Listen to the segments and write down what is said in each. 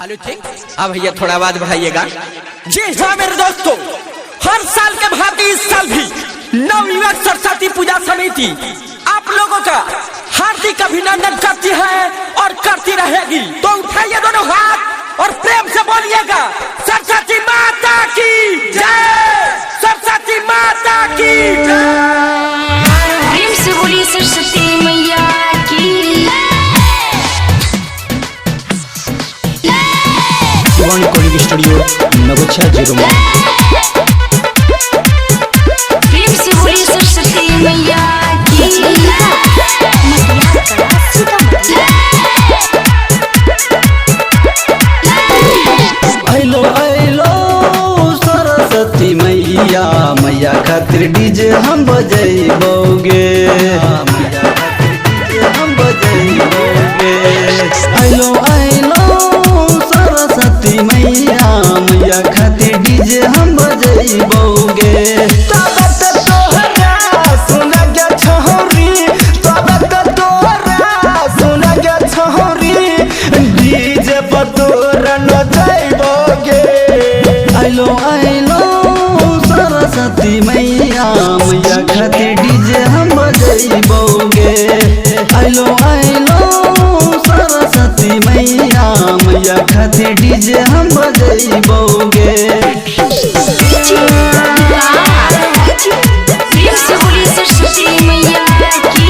Hello ठीक। हाँ भैया थोड़ा आवाज बढ़ाइएगा। जी हाँ मेरे दोस्तों, हर साल के भांति इस साल भी नवयुवक सरस्वती पूजा समिति आप लोगों का हार्दिक अभिनंदन करती है और करती रहेगी। तो उठाइए दोनों हाथ और प्रेम से बोलिएगा, सरस्वती माता की जय, सरस्वती माता की जय। प्रेम से बोलिए सरस्वती मैया की। Shivani recording studio Nagachha zero. प्रेम से बोलिए सरस्वती मैया की। अलो अलो सरस्वती मैया, मैया खातिर डीजे हम बजैबोगे, मैया खातिर डीजे हम बजैबोगे। अलो अलो सरस्वती मैया, मैया खातिर डीजे हम बजैबोगे। तब त तोहरा सुन गे छौरी, तब त तोहरा सुन गे छौरी, डीजे पर तोरा नचैबोगे। अलो अलो सरस्वती मैया, मैया खातिर डीजे हम बजैबोगे। अलो अलो सरस्वती मैया, मैया खातिर डीजे हम बजैबोगे। प्रेम से बोलिए सरस्वती मैया की।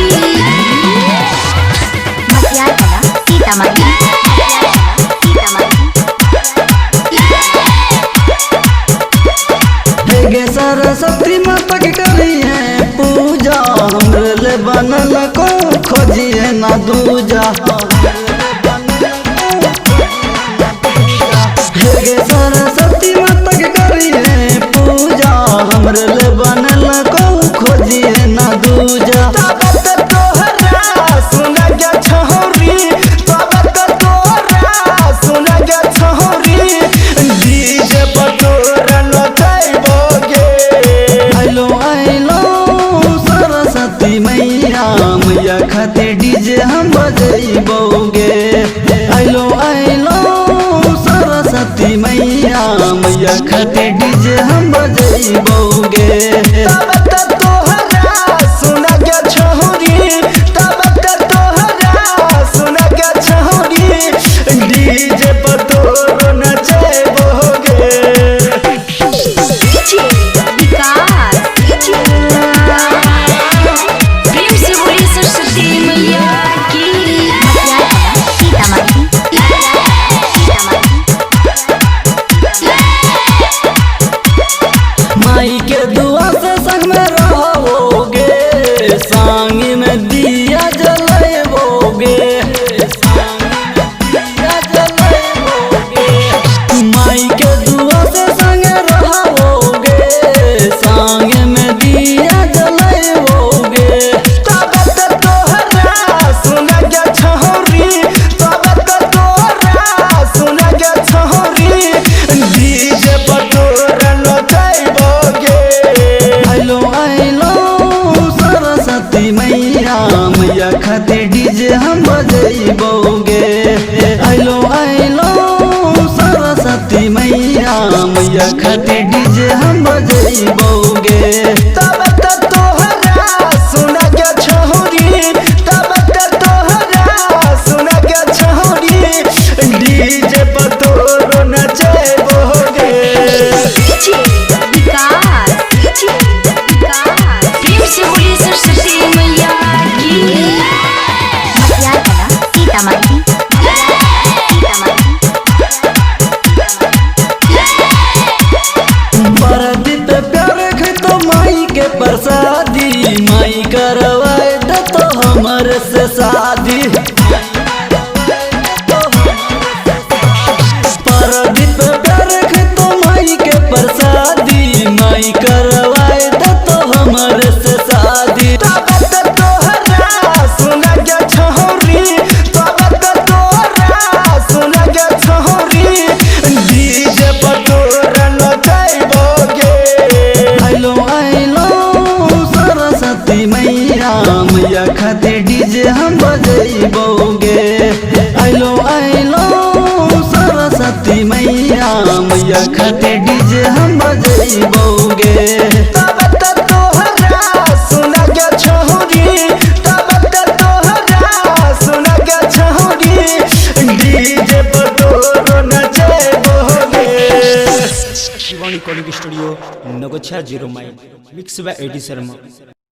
हे सरस्वती माता के करिए पूजा, हमरे ले बनल को खोजिए ना दूजा। हे सरस्वती माता के करिए पूजा, हमरे ले बनल को खोजिए ना दूजा। तब त तोहरा सुन गे छौरी, तब त तोहरा सुन गे छौरी, डीजे पर तोरा नचैबोगे। अलो अलो सरस्वती मैया, मैया खातिर डीजे हम बजैबोगे। अलो अलो सरस्वती मैया, मैया खातिर डीजे हम बजैबोगे। तब त तोहरा सुन गे छौरी, तब त तोहरा सुन गे छौरी, डीजे पर तोरा नचैबोगे। प्रेम से बोलिए सरस्वती मैया की। माई मैया खातिर डीजे हम बजैबौगे। तब त तोहरा सुना गे छहुरी, तब त तोहरा सुना गे छहुरी, डीजे पर तोरो नचैबोगे। Shivani calling studio, Naugachia 0 mile. Mix by AD Sharma.